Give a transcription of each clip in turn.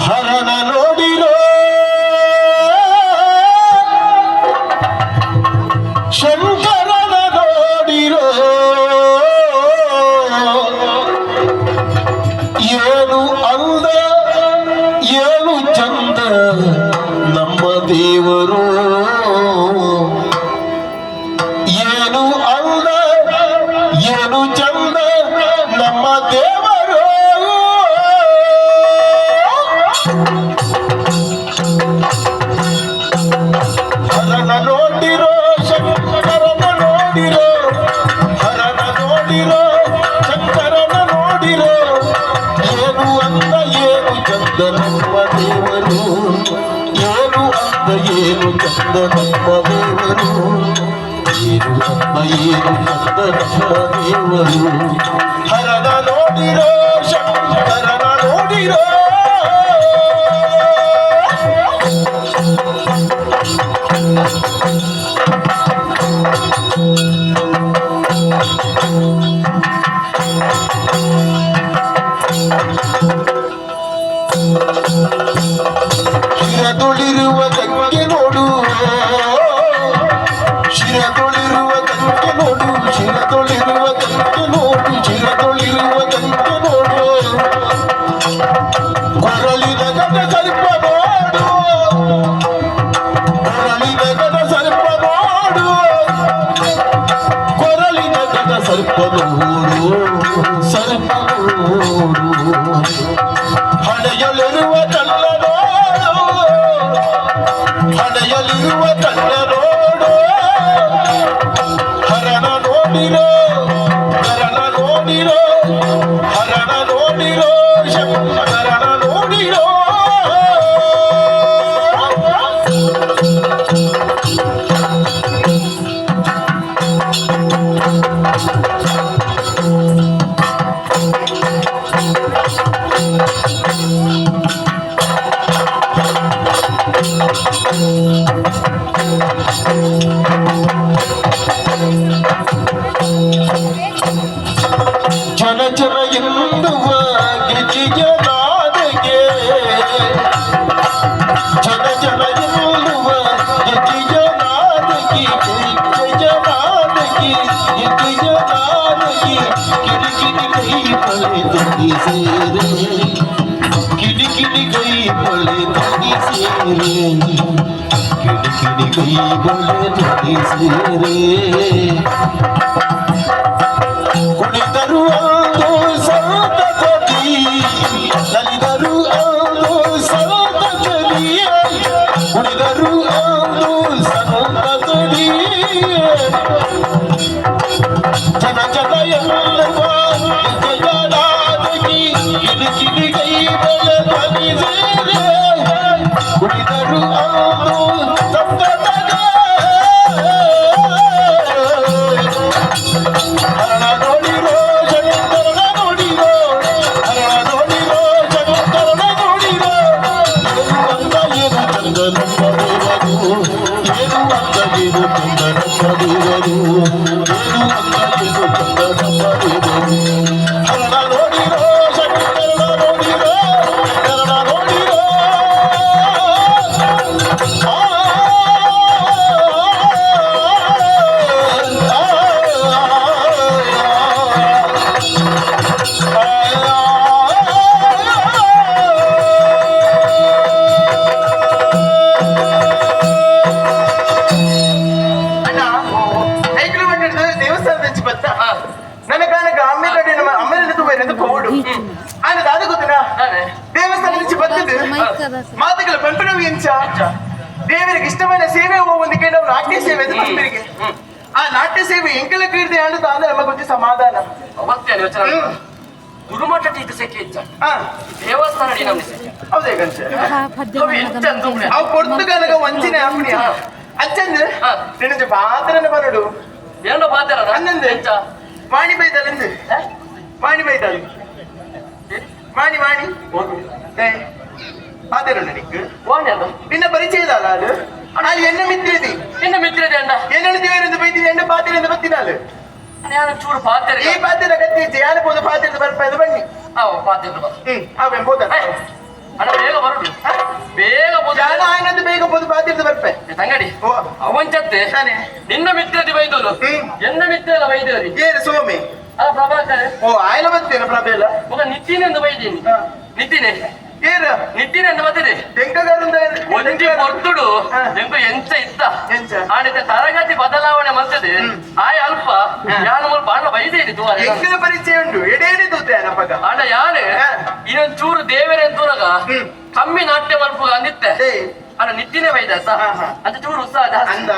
ಹರನ ನೋಡಿರೋ, ಶಂಕರನ ನೋಡಿರೋ, ಏನು ಅಂದ ಏನು ಚಂದ ನಮ್ಮ ದೇವರು. ಏನು ಅಂದ ಏನು ಚಂದ ನಮ್ಮ ದೇವರು. ಹರನ ನೋಡಿರೋ, ಶಂಕರನ ನೋಡಿರೋ, ಹರನ ನೋಡಿರೋ, ಶಂಕರನ ನೋಡಿರೋ, ಏನು ಅಂದ ಏನು ಚಂದ ನಮ್ಮ ದೇವರು. ಏನು ಅಂದ ಏನು ಚಂದ ನಮ್ಮ ದೇವರು. ಏನು ಅಂದ ಏನು ಚಂದ ನಮ್ಮ ದೇವರು. ಹರನ ನೋಡಿರೋ, ಶಂಕರನ ನೋಡಿರೋ. ಶಿರದೊಳಿರುವ ಗಂಗೆ ನೋಡು, ಶಿರದೊಳಿರುವ ಗಂಗೆ ನೋಡು, ಶಿರದೊಳಿರುವ ಗಂಗೆ ನೋಡು, ಶಿರದೊಳಿರುವ ಗಂಗೆ ನೋಡು, ಕೊರಳಿನ ಗದ ಸರ್ಪ ನೋಡು, ಕೊರಳಿನ ಗದ ಸರ್ಪ ನೋಡು, ಕೊರಳಿನ ಗದ ಸರ್ಪ ನೋಡು, ಸರ್ಪ ನೋಡು, ಹಣೆಯಲ್ಲಿರುವ ಕಲ್ಲ ನೋಡು, ಹಣೆಯಲ್ಲಿರುವ ಕಲ್ಲ ನೋಡು. ಹರನ ನೋಡಿರೋ, ಹರನ ನೋಡಿರೋ, ಹರನ ನೋಡಿರೋ, ಶಂಕರನ ನೋಡಿರೋ. ಜನ ಜನ ಎನ್ನುವ ಗೆಜ್ಜೆಯ ನಾದಗೆ, ಜನ ಜನ ಎನ್ನುವ ಗೆಜ್ಜೆಯ ನಾದಗೆ, ಗೆಜ್ಜೆಯ ನಾದಗೆ, ಗೆಜ್ಜೆಯ ನಾದಗೆ, ಕಿಡಿ ಕಿಡಿ ಕೈ ಬಳೆ ಧ್ವನಿ ಸೇರೆ, ಕಿಡಿ ಕಿಡಿ ಕೈ ಬಳೆ ಧ್ವನಿ ಸೇರೆ, ಕಿಡಿ ಕಿಡಿ ಕೈ ಬಳೆ ಧ್ವನಿ ಸೇರೆ. ಕುಣಿದರು ಅಂದು ಸಂತತಿ, ನಲಿದರು ಅಂದು ಸಂತತಿ, ಕುಣಿದರು ಅಂದು ಸಂತತಿ. ಜನ ಜನ ಎನ್ನುವ ಜಯನಾದಗಿ, ಕಿಡಿ ಕಿಡಿ ಕೈ ಬಳೆ ಧ್ವನಿ ಸೇರೆ, ಕುಣಿದರು ಅಂದು ಸಂತತಗೆ. ಹರಣ ನೋಡಿರೋ, ಶಂಕರನ ನೋಡಿರೋ, ಹರಣ ನೋಡಿರೋ, ಶಂಕರನ ನೋಡಿರೋ, ಏನು ಅಂದ ಏನು ಚಂದ ನಮ್ಮ ದೇವರು. ಏನು ಅಂದ ಏನು ಚಂದ ನಮ್ಮ ದೇವರು. ಏನು ಅಂದ ಏನು ಚಂದ ನಮ್ಮ ದೇವರು. ಹರಣ ನೋಡಿರೋ, ಶಂಕರನ ನೋಡಿರೋ, ಶಂಕರನ ನೋಡಿರೋ. ಆ ಅಣ್ಣ, 5 ಕಿಲೋಮೀಟರ್ ದೇವಸ್ಥಾನದ ಅಂಚಿ ಬತ್ತ ನನ್ನ ಕಾಲಕ್ಕೆ ಅಮ್ಮೇಲೆ ಅಮ್ಮೇಲೆ ತೂವೇರೆಂದು ಪೋಡು ಆನ ದಾದ ಗೊತ್ತನಾ? ದೇವಸ್ಥಾನದ ಅಂಚಿ ಬತ್ತದು ಮಾತುಗಳ ಪಂಪನವು ಎಂಚ ದೇವರಿಗೆ ಇಷ್ಟమైన ಸೇವೆ ಒಂದು ಕೇಳವು ನಾಟ್ಯ ಸೇವೆ ಅದು ಪಂಪರಿಗೆ. ಆ ನಾಟ್ಯ ಸೇವೆ ಎಂಕಲ ಕೀರ್ತಿ ಆಂಡ ತಾಂದ ನಮಗೆ ಕೊಂಚ ಸಮಾಧಾನ. ಅವತ್ತೆ ಯೋಚನೆ ಗುರುಮಠ ಟೀತ ಸೆಕೆ ಇಚ್ಚ ದೇವಸ್ಥಾನ ಅಡಿ ನಮ್ಗೆ ಸೆಕೆ. ಹೌದೇ ಗಂಚ? ಅವು ಎಂಚ ಅಂತ ಉಂಟು. ಅವು ಕೊಡ್ತು ಕನಕ ವಂಚನೆ ಆಪುಣಿಯ ಅಚ್ಚಂದು ನಿನ್ನ ಪಾತ್ರನ ಬರಡು. ಏನೋ ಪಾತ್ರ. ಅನ್ನಂದು. ಎಂಚ? ವಾಣಿ ಬೈದಲೆಂದು, ವಾಣಿ ಬೈದಲ್, ವಾಣಿ ವಾಣಿ ಏ ಪಾತೆರುಂಡ ನಿಕ್ಕು? ವಾಣಿ ಅಲ್ಲ. ನಿನ್ನ ಪರಿಚಯದಲ್ಲ ಅದು. ಅಲ್ಲಿ ಎನ್ನ ಮಿತ್ರದಿ. ನಿನ್ನ ಮಿತ್ರದೆ ಅಣ್ಣ. ಏನೇಳು ದೇವರಿಂದ ಬೈತೀನಿ, ಎಣ್ಣ ಪಾತಿರಿಂದ ಬತ್ತಿನಾಲು. ನಾನು ಚೂರು ಪಾತ್ರೆ ಈ ಪಾತ್ರೆ ಗತಿ ಯಾರು ಪೋದು ಪಾತ್ರೆ ಬರ್ಪದು ಬನ್ನಿ. ಅವ ಪಾತ್ರೆ ಬಾ. ಅವನ್ ಪೋದ. ಅಣ್ಣ ಬೇಗ ಬರುದು, ಬೇಗ ಪೋದು. ಜಾನ ಆಯ್ನದ್ದು ಬೇಗ ಪೋದು ಪಾತ್ರೆ ಬರ್ಪೆ. ತಂಗಡಿ. ಓ. ಅವಂಚತ್ತೆ. ತಾನೆ. ನಿನ್ನ ಮಿತ್ರದಿ ಬೈದೋಲು. ಎನ್ನ ಮಿತ್ರ ಎಲ್ಲ ಬೈದೇವ್ರಿ. ಏನು ಸೋಮಿ? ಅಲ್ಲ ಪ್ರಭಾಕರ್. ಓ, ಆಯ್ಲ ಬರ್ತೇನೆ ಪ್ರಭೆಲ್ಲ. ಮಗ ನಿತಿನ್ ಎಂದು ಬೈದೀನಿ. ನಿತಿನೇ. ಏನು? ನಿತಿನ್ ಎಂದು ಬರ್ತದೆ. ತೆಂಕಗಾರಂದ. ಒಂಜಿ ಪೊರ್ತುಡು. ಎಂಕು ಎಂಚ ಇತ್ತ. ಎಂಚ? ಆಡಿದ ತರಗತಿ ಬದಲಾವಣೆ ಮಲ್ತದೆ ಆಯ್ ಅಲ್ಪ. ಯಾನು ಮೂಲ ಬಾಣ ಬೈದೇನಿ ತೂವರೆ. ಎಂಕನ ಪರಿಚಯ ಉಂಟು, ಎಡೆ ಎಡೆ ತೂತೆ ನಪಗ. ಆಂಡ ಯಾನೆ ಇನ್ನೊಂದ್ ಚೂರು ದೇವರೇ ತೂನಗ ಕಮ್ಮಿ ನಾಟ್ಯ ಮಲ್ಪುಗ ಅಂದಿತ್ತೆ. ಅಣ್ಣ ನಿತಿನೇ ಬೈದ. ಹಾ, ಹಾ. ಅಂತ ಚೂರು ಉತ್ಸಾಹ ಜಾಸ್ತಿ. ಅಂದ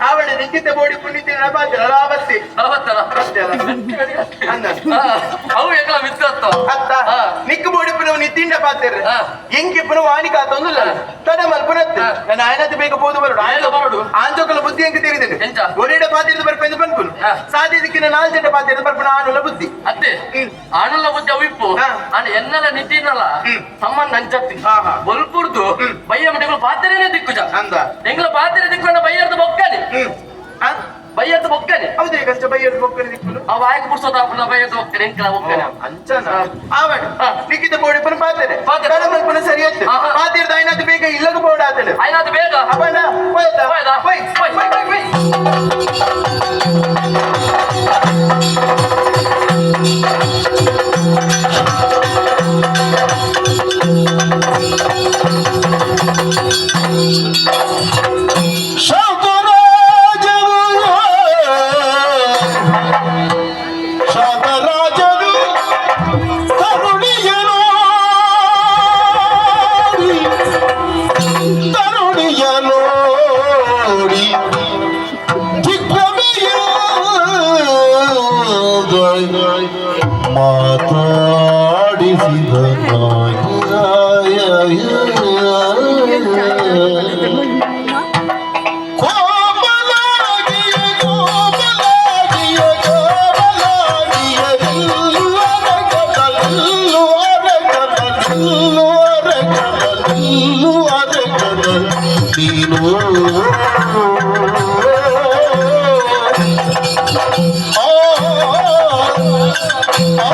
ಆವಡೆ ನಿಕ್ಕಿತ ಬೋಡಿ ಪುಣ್ಯಿತ ಪಾತ್ರ ಲಾಭತ್ತಿ. ಬಲವತ್ತಲ್ಲ. ಬರ್ತಲ್ಲ. ಅಂದ. ಅವು ಎಂಕಲ ಮಿತ್ರತ್ವ. ಅತ್ತ. ನಿಕ್ಕು ಬೋಡಿ ಪುನಃ ನಿತ್ತಿಂಡ ಪಾತ್ರ. ಎಂಕಿ ಪುನಃ ವಾಣಿ ಕಾತೊಂದುಲ್ಲ ತಡ ಮಲ್ಪುನತ್ತು. ನನ್ನ ಆಯನದ್ದು ಬೇಗ ಪೋದು ಬರೋಡು. ಬೇಗ ಬರೋಡು. ಆಂಜೋಕಲ ಬುದ್ಧಿ ಎಂಕ ತಿಳಿದಿದೆ. ಎಂಚ? ಒರೆಡ ಪಾತ್ರದ ಬರ್ಪೆಂದು ಪನ್ಪುನು. ಸಾಧ್ಯ ದಿಕ್ಕಿನ ನಾಲ್ ಜನ ಪಾತ್ರದ ಬರ್ಪುನ ಆನುಲ ಬುದ್ಧಿ. ಅತ್ತೆ. ಆಣಲ್ಲ ಬುದ್ಧಿ ಅವು ಇಪ್ಪು. ಆಂಡ ಎನ್ನಲ ನಿತಿನಲ ಸಂಬಂಧ ಅಂಚತ್ತಿ. ಹಾ, ಹಾ. ಬೊಲ್ಪುರ್ದು ಬಯ್ಯ ಮನೆಗಳು ಪಾತ್ರೆನೇ ದಿಕ್ಕುಜ. ಅಂದ. ಎಂಗ್ಲ ಪಾತ್ರೆ ದಿಕ್ಕುಂಡ ಬಯ್ಯರ್ದು ಬೊಕ್ಕನೆ. ಬಯ್ಯರ್ದು ಬೊಕ್ಕನೆ. ಹೌದು, ಈಗ ಅಷ್ಟೇ ಬೈಯರ್ದು ಬೊಕ್ಕನೆ ದಿಕ್ಕುನು. ಅವ ಆಯ್ಕೆ ಪುರ್ಸೋದ ಬಯ್ಯರ್ದು ಬೊಕ್ಕನೆ ಎಂಕಲ ಬೊಕ್ಕನೆ. ಅಂಚನ ಆವಡ್. ನಿಕ್ಕಿತ ಬೋಡಿ ಪುನ ಪಾತ್ರೆ ಪಾತ್ರೆ. ತಡ ಮಲ್ಪುನ ಸರಿ ಆಯ್ತು. ಪಾತ್ರದ ಆಯ್ನದ್ದು ಬೇಗ ಇಲ್ಲಗ ಬೋಡ ಆತಳು. ಆಯ್ನಾದು ಬೇಗ. ಅವನ ಹೋಯ್ತಾ? ಹೋಯ್ತಾ? ಹೋಯ್. ಹೋಯ್. ಹೋಯ್ ಹೋಯ್ ಹೋಯ್. ಶಾಂತರಾಜರು, ಶಾಂತರಾಜರು ತರುಣಿಯನೋಡಿ, ತರುಣಿಯನೋಡಿ ದಿಗ್ಭ್ರಮೆಯ ಮಾತಾಡಿಸಿದ ಕೋಮಲಾಗಿಯ ಕೋಮಲಾಗಿಯ ಕೋಮಲಾಗಿಯ ನಿಲ್ಲುವ ಅರಗನ, ನಿಲ್ಲುವ ಅರಗನ, ನಿಲ್ಲುವ ಅರಗನ, ನೀನು ಆ ಆ ಆ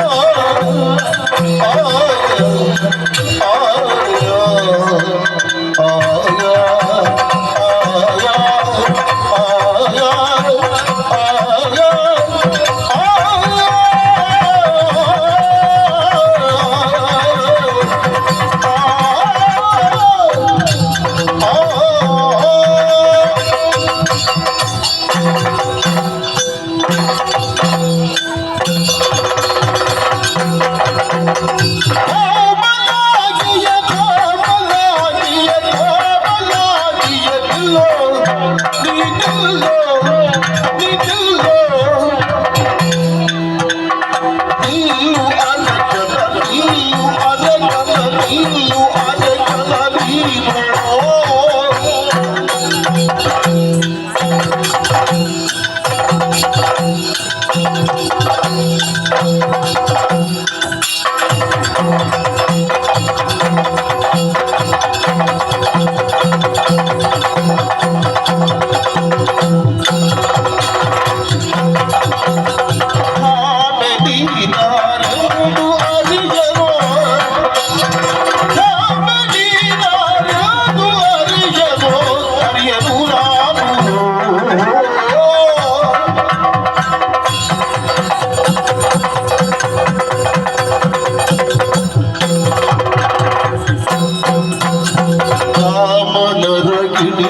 ಕೋಮಲಾಗಿಯ ಕೋಮಲಾಗಿಯ ಕೋಮಲಾಗಿಯ ನಿಲ್ಲೋ, ನೀ ನಿಲ್ಲೋ, ನೀ ನಿಲ್ಲೋ, ನಿಲ್ಲು ಅರಗನ, ನಿಲ್ಲು ಅರಗನ, ನಿಲ್ಲು ಅರಗನ ನೀನು. ಕಾಮದೀನಾರೆಂದು ಅರಿಯರೋ, ಕಾಮದೀನಾರೆಂದು ಅರಿಯರೋ, ಅರಿಯನು ನಾನು. ಕಾಮನರಗಿಣಿ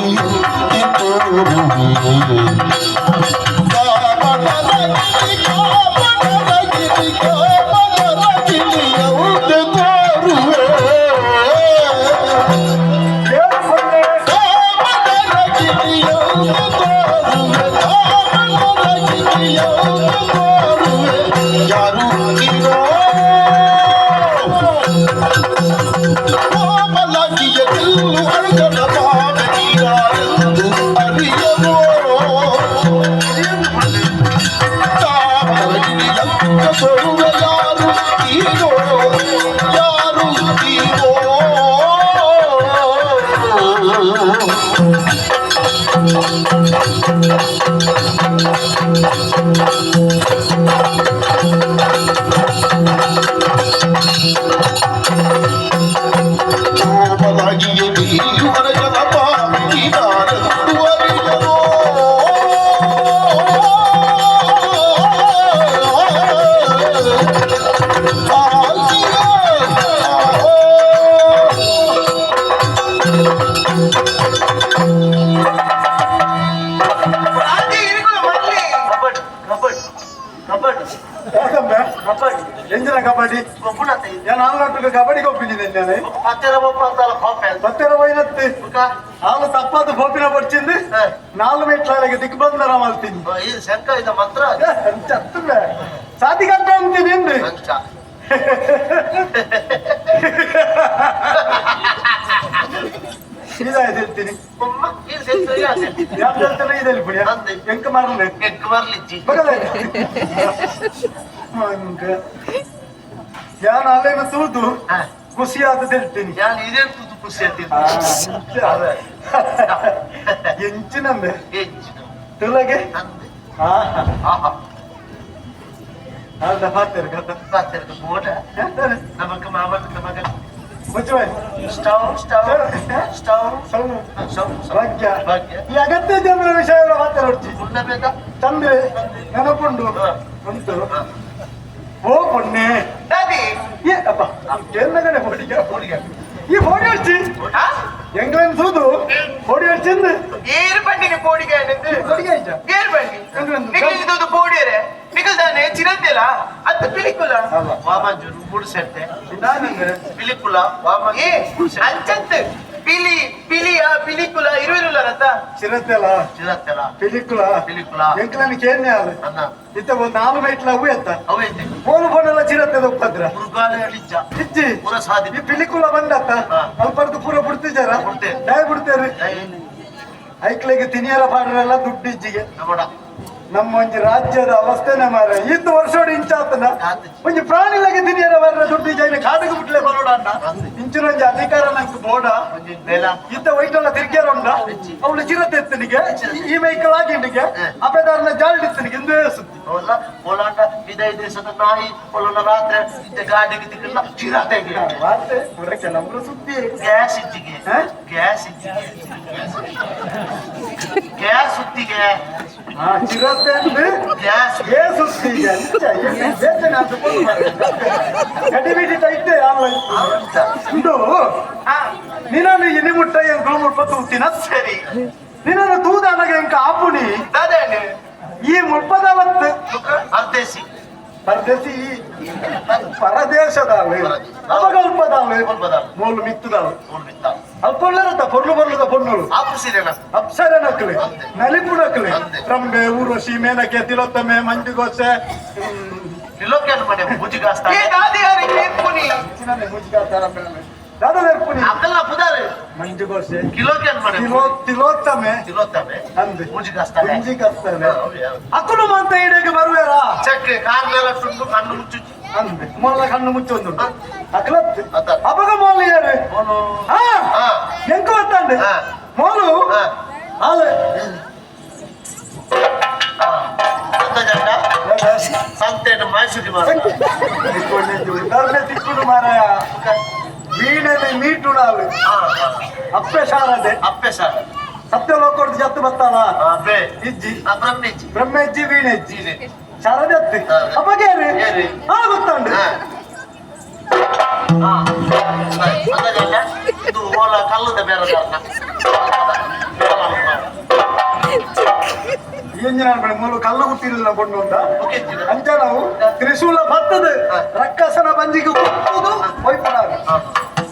ತೋರುವೆ, ಕಾಮನರಗಿಣಿ, ಕಾಮನರಗಿಣಿ, ಕಾಮನರಗಿಣಿಯಂತೆ ತೋರುವೆ. ಕಾಮನರಗಿಣಿಯಂತೆ ತೋರುವೆ, ಕಾಮನರಗಿಣಿಯಂತೆ ತೋರುವೆ, ಯಾರು ನೀನೋ? ಕೋಮಲಾಗಿಯ ನಿಲ್ಲು ಅರ್ಗನ ಪಾವನಿಯಾರೆಂದು ಅರಿಯನೋ? ಕಾಮನರಗಿಣಿಯಂತೆ ತೋರುವೆ, ಯಾರು ನೀನೋ? ಯಾರು ನೀನೋ? ಕೋಪದಾಗಿಯೇ ನೀರು ಅರಜನ ಪಾಪಿದಾರೆಂದು ಅರಿಯರೋ. ಆದಿ ಇರಿಕುಲ ಮರ್ಲಿ. ಕಬಡ್ಡಿ ಕಬಡ್ಡಿ ಕಬಡ್ಡಿ. ಯಾಕಂಬೆ? ಕಬಡ್ಡಿ. ಎಂಜಿನ ಕಬಡ್ಡಿ? ಒಬ್ಬನತ್ತೆ. ഞാൻ ആളുനാട്ടിൽ കബഡി കൊപ്പിഞ്ഞിದೆ. ಪತ್ತೆರ ಬೊಪ್ಪ ಅಂತಲ್ಲ ಕಾಪೆ. పత్తెర పోయినత్తి ఆమె తప్పదు పోపిన పడిచింది. నాలుగు మెట్ల దిగ్బంధన మల్తింది. ಇದು ಶಂಕ ಇದು ಮಂತ್ರ. చెప్తుండే సాతి కంటే తినింది. ಮಂಚ. ఇదా తెలుತೀನಿ. ಉಮ್ಮ ಇದು ಸೆಲ್ತು ಯಾ ಸೆಲ್ತು. ಯಾಕೆ ಹೇಳ್ತಾನೆ ಇದೆ ಪುಣ್ಯ. ಅಂದೆ. ಎಂಕ ಮಾರಲೆ. ಎಗ್ ಬರ್ಲಿಜ್ಜಿ. ಯಾನ್ ಅಲ್ಲೇನ ತೂದು ಖುಷಿಯಾದ ತಿಳ್ತೀನಿ. ಯಾನ್ ಇದೇನ್ ತೂತು ಖುಷಿ ಆಗ್ತೀನಿ. ಎಂಚಿನಂಬೆ. ಎಂಚಿನ. ತುಲಗೆ. ಅಂದೆ. ಹಾ. ಆಹಾ. ಅರ್ಧ ಪಾತ್ರೆ ಕಥ. ಪಾತ್ರೆದ ಬೋಟ ನಮಕ್ ಮಾಮನ ಮಗ. ಮುಚ್ಚುವೆ. Stove stove stove. ಸೌ. ಸ್ಟವ್. ಭಾಗ್ಯ. ಭಾಗ್ಯ. ಈ ಅಗತ್ಯ ಜನರ ವಿಷಯ ಮಾತಾಡೋಡ್ಚಿ. ಉಣ್ಣಬೇಕ. ತಂದೆ ನೆನಪುಂಡು ಉಂಟು. ಓ ಪೊಣ್ಣೆ. ದಾದಿ. ಏ ಅಪ್ಪ ಕೇಂದ್ರಗಡೆ ಬೋಡಿಗೆ ಬೋಡಿಗೆ ಈ ಬೋಡಿ ಅಡ್ಚಿ. ಆ? ಎಂಗ್ಲೇನ್ ಸೂದು ಬೋಡಿ ಅಡ್ಚಿಂದು. ಏರು ಬಂಡಿನ ಪೋಡಿಗೆ ಅನ್ನಿದ್ದು. ಬೋಡಿಗೆ ಆಯ್ತಾ? ಏರು ಬಂಡಿ. ಎಂಗ್ಲೇನ್. ನಿಖಲ್ ಇದು ಪೋಡಿಯರೆ ನಿಖಲ್ ದಾನೆ ಚಿರಂತೆಲ ಅತ್ತ ಪಿಲಿಕುಲ. ಅಲ್ಲ. ವಾಮಂಜೂರು ಮೂಡು ಸೆಟ್ಟೆ. ನಾನಂದ್ರೆ ಪಿಲಿಕುಲ ವಾಮಂಜೂರು. ಏ ಅಂಚಂತ್ ಪಿಲಿ ಪಿಲಿಯ ಪಿಲಿಕುಲ ಇರುವಿರುಲ್ಲ ರತ್ತ. ಚಿರತೆಲ. ಚಿರತ್ತೆಲ. ಪಿಲಿಕುಲ. ಪಿಲಿಕುಲ. ಎಂಕ್ಲೇನ್ ಕೇನ್ಯ ಆಲು. ಅನ್ನ. ಇತ್ತ ಒಂದು ನಾಲು ಮೈಟ್ಲ ಅವು ಎತ್ತ. ಅವೈತೆ. ಫೋನ್ ಫೋನೆಲ್ಲ ಚಿರತೆ ಉಪದ್ರ. ಮೃಗಾಲಯ ಲಿಜ್ಜ. ಇಜ್ಜಿ. ಪುರ ಸಾಧಿ. ಈ ಪಿಲಿಕುಲ ಬಂದತ್ತ. ಹಾ. ಅಲ್ಪರ್ದು ಪೂರ ಬಿಡ್ತಿದ್ದಾರ. ಬಿಡ್ತೆ. ದಾಯ ಬಿಡ್ತೇರಿ. ಐಕ್ಲೆಗೆ ತಿನಿಯರ ಪಾಡ್ರೆಲ್ಲ ದುಡ್ಡು ಇಜ್ಜಿಗೆ. ನಮಡ. ನಮ್ಮ ಒಂಜಿ ರಾಜ್ಯದ ಅವಸ್ಥೆನೆ ಮಾರ ಇತ್ತು ವರ್ಷೋಡು ಇಂಚಾತನ. ಆತು. ಒಂಜಿ ಪ್ರಾಣಿಲಗೆ ತಿನಿಯರ ಮಾರ ದುಡ್ಡು ಇಜ್ಜ ಕಾಡಿಗೆ ಬಿಟ್ಲೆ ಬರೋಡ ಅಣ್ಣ. ಇಂಚಿನ ಒಂಜಿ ಅಧಿಕಾರ ನಂಗೆ ಬೋಡ. ಒಂಜಿ ಬೇಲ. ಇತ್ತ ವೈಟಲ್ಲ ತಿರ್ಗ್ಯಾರ ಉಂಡ ಅವಳು ಚಿರತೆ ಎತ್ತನಿಗೆ ಈ ಮೈಕಲ್ ಆಗಿಂಡಿಗೆ ಅಪೆದಾರನ ಜಾಲ್ಡಿತ್ತನಿಗೆ ಇಂದೇ ಸುದ್ದಿ. ಅವಲ್ಲ ಪೋಲಾಂಡ ವಿದಯ ದೇಶದ ನಾಯಿ ಪೊಲನ ರಾತ್ರಿ ಇದ್ದ ಗಾಡಿಗೆ ತಿಕ್ಕಲ್ಲ ಚಿರತೆಗೆ. ವಾರ್ತೆ ಪೂರ ಕೆಲವರು ಸುದ್ದಿ. ಗ್ಯಾಸ್ ಇಜ್ಜಿಗೆ. ಹಾ? ಗ್ಯಾಸ್ ಇಜ್ಜಿಗೆ ಗ್ಯಾಸ್ ಸುತ್ತಿಗೆ. ಹಾ ಚಿರತೆ ಅಂದ್ರೆ ಗ್ಯಾಸ್. ಏ ಸುದ್ದಿ ಈಗ ನಿಜ, ಏ ಬೇಜಾನ್ ಆತು ಫೋನ್ ಮಾರ್ರೆ. ಗಡಿಬಿಡಿ ಟೈತೆ ಆನ್ಲೈನ್ ಉಂಡು. ಹಾ. ನೀನು ಇನಿ ಮುಟ್ಟ ಎಂಕುಲು ಮುಟ್ಪ ತೂತಿನ. ಸರಿ. ನಿನ್ನನ್ನು ತೂದಾನಗ ಎಂಕ ಆಪುಣಿ. ದಾದೆ ಅಣ್ಣ. ಈ ಮುಟ್ಪದವತ್ತು ಅರ್ಧೇಸಿ. ಪರದೇಸಿ ಪರದೇಶದಾವೆ ಅಪಗಲ್ಪದಾವೆ. ಅಲ್ಪದಾವೆ. ಮೋಲು ಮಿತ್ತುದಾವೆ. ಮೂರು ಬಿತ್ತ. ಅಲ್ಪೊಳ್ಳರತ್ತ ಪೊರ್ಲು ಪೊರ್ಲುದ ಪೊಣ್ಣುಳು. ಆಪುಸಿರೇನ. ಅಪ್ಸರ ನಕ್ಲೆ. ಅಂದೆ. ನಲಿಪು ನಕ್ಲೆ. ಅಂದೆ. ರಂಬೆ ಊರ್ವಶಿ ಮೇನಕೆ ತಿಲೋತ್ತಮೆ ಮಂಜುಗೋಸೆ. ನಿಲೋಕ್ಯಾನ ಮನೆ ಏ ಮುಜಿಗಾಸ್ತಾನೆ. ದಾದಿ ಯಾರಿಗೆ ನೇರ್ಪುನಿ. ದಾದ ನೆರ್ಪುನಿ. ಅಕ್ಕಲ್ಲ ಪುದಾರು. ಮಂಜುಗೋಸೆ. ಕಿಲೋಕ್ಯಾನ ಮನೆ. ತಿಲೋ ತಿಲೋತ್ತಮೆ. ತಿಲೋತ್ತಮೆ. ಅಂದೆ. ಮುಜಿಗಾಸ್ತಾನೆ. ಮುಂಜಿಗಸ್ತಾನೆ ಅಕುಲು ಮಂತ ಇಡೆಗೆ ಬರುವೆರಾ. ಚಕ್ಕೆ ಕಾರ್ನೆಲ್ಲ ತುಂಡು ಕಣ್ಣು ಮುಚ್ಚು. ಅಂದೆ ಮೊಲ್ಲ ಕಣ್ಣು ಮುಚ್ಚೊಂದು ಅಕ್ಲತ್. ಅತ್ತ. ಅಪಗ ಮೊಲ್ಲ ಯಾರು? ಮೋನು. ಹಾ. ಹಾ. ಎಂಕ ಗೊತ್ತಾಂಡೆ. ಹಾ. ಮೋಲು. ಹಾ. ಆಲೆ. ಅಂತ ಜಂಡ ಸಂತೆಯನ್ನು ಮೈಸೂರಿ ಮಾಡ. ಉದಾಹರಣೆ ತಿಕ್ಕುಡು ಮಾರಾಯ ವೀಣೆಲಿ ಮೀಟುಡಾಲು ಅಪ್ಪೆ ಶಾರದೆ. ಅಪ್ಪೆ ಸರ್. ಸತ್ಯಲೋಕದ ಜತ್ತು ಬತ್ತಾಲ. ಅಬ್ಬೆ. ಇಜ್ಜಿ. ಬ್ರಹ್ಮೆಜ್ಜಿ. ಬ್ರಹ್ಮೆಜ್ಜಿ ವೀಣೆಜ್ಜಿ. ಇದೆ. ಶಾರದೆ ಅತ್ತೆ. ಹಾ. ಅಪ್ಪಗೇರಿ. ಏರಿ. ಹಾ ಗೊತ್ತಂಡೆ. ಹಾ. ಅಂತ ಜಂಡ ಇದು ಓಲ ಕಲ್ಲದ ಬೇರೆ. ಎಂಜಿನ ಮೂಲು ಕಲ್ಲು ಗುಟ್ಟಿರಲಿಲ್ಲ ಕೊಂಡು ಉಂಟ ಅಂಚ ನಾವು ತ್ರಿಶೂಲ ಬತ್ತದ ರಕ್ಕಸನ ಬಂಜಿಗೆ ಕುತ್ತುದು ಹೋಯ್ಪಡಾರು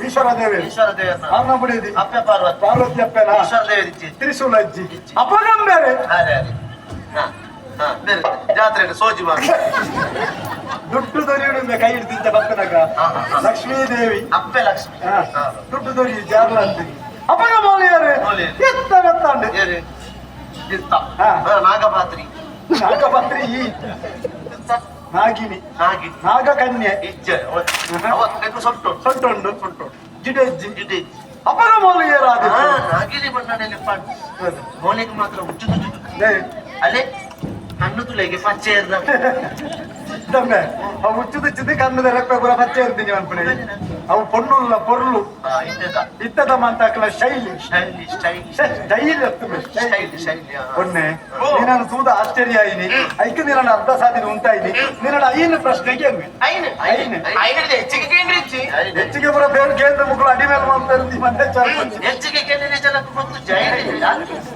ಈಶ್ವರ ದೇವಿ. ಈಶ್ವರ ದೇವನ. ಅನ್ನ ಬಿಡಿದಿ. ಅಪ್ಪೆ ಪಾರ್ವತಿ. ಪಾರ್ವತಿ ಅಪ್ಪೆನ. ಈಶ್ವರ ದೇವಿ ಇಜ್ಜಿ. ತ್ರಿಶೂಲ ಅಜ್ಜಿ ಅಪಗಂಬೇರೆ. ಅರೆ ಅರೆ ಹಾ ಹಾ ಬೇರೆ ಜಾತ್ರೆ ಸೋಜಿ ಮಾಡಿ. ದುಡ್ಡು ದೊರೆಯುವುದಿಲ್ಲ ಕೈ ಹಿಡಿದಿದ್ದ ಬತ್ತನಗ. ಹಾ, ಹಾ, ಹಾ. ಲಕ್ಷ್ಮೀ ದೇವಿ. ಅಪ್ಪೆ ಲಕ್ಷ್ಮಿ. ಹಾ, ದುಡ್ಡು ದೊರೆಯು ಜಾರ್ಲಂತೆ ಅಪಗ ಮೌಲ್ಯರು. ಮೌಲ್ಯರು. ಎತ್ತ ಗೊತ್ತಾಂಡೆ. ಏರಿ ಇತ್ತ. ಹಾ. ನಾಗಪಾತ್ರಿ. ನಾಗಪತ್ರಿ ಈ ನಾಗಿನಿ. ನಾಗಿ. ನಾಗಕನ್ಯೆ. ಇಜ್ಜೆ ಅವತ್ತು ಸೊಟ್ಟು. ಸೊಟ್ಟುಂಡು ಜಿಡೆಜ್ಜಿ. ಜಿಡೆ. ಅಪಗ ಮೋಲು ಏರಾದಿ ನಾಗಿಲಿ ಬಣ್ಣನೆ ಪಾಡ್ ಮೋನೆಗೆ ಮಾತ್ರ ಉಚ್ಚು ಅಲ್ಲೇ ಕಣ್ಣು ತುಲೆಗೆ ಪಚ್ಚೆ ಇರ್ದ ತಮ್ಮೆ ಅವು ಉಚ್ಚುದು ಕಣ್ಣದ ರೆಪ್ಪೆ ಪೂರ ಪಚ್ಚೆ ಇರ್ತೀನಿ ಅನ್ಪಣೆ ಅವು ಪೊಣ್ಣುಲ್ಲ ಪೊರ್ಲು ಇತ್ತದ ಮಂತಾಕಲ ಶೈಲಿ ಶೈಲಿ ಶೈಲಿ ಶೈಲಿ ಅತ್ತುಮೆ ಶೈಲಿ ಶೈಲಿ பொண்ணு ನೀನು ತೂದ ಆಶ್ಚರ್ಯ ಆಯಿನಿ ಐಕ್ ನೀನ ಅರ್ಧ ಸಾಧಿನ ಉಂಟಾಯಿನಿ ನಿನ್ನ ಐನು ಪ್ರಶ್ನೆಗೆ ಐನು ಐನು ಐನು ಹೆಚ್ಚಿಗೆ ಕೇಂದ್ರಿಚ್ಚಿ ಹೆಚ್ಚಿಗೆ ಪೂರ ಬೇರೆ ಕೇಂದ್ರ ಮುಕ್ಕಳು ಅಡಿ ಮೇಲೆ ಮಾಡ್ತಾರೆ ಮತ್ತೆ ಹೆಚ್ಚಿಗೆ ಕೇಂದ್ರ ಜನಕ್ಕೆ ಗೊತ್ತು ಜೈನ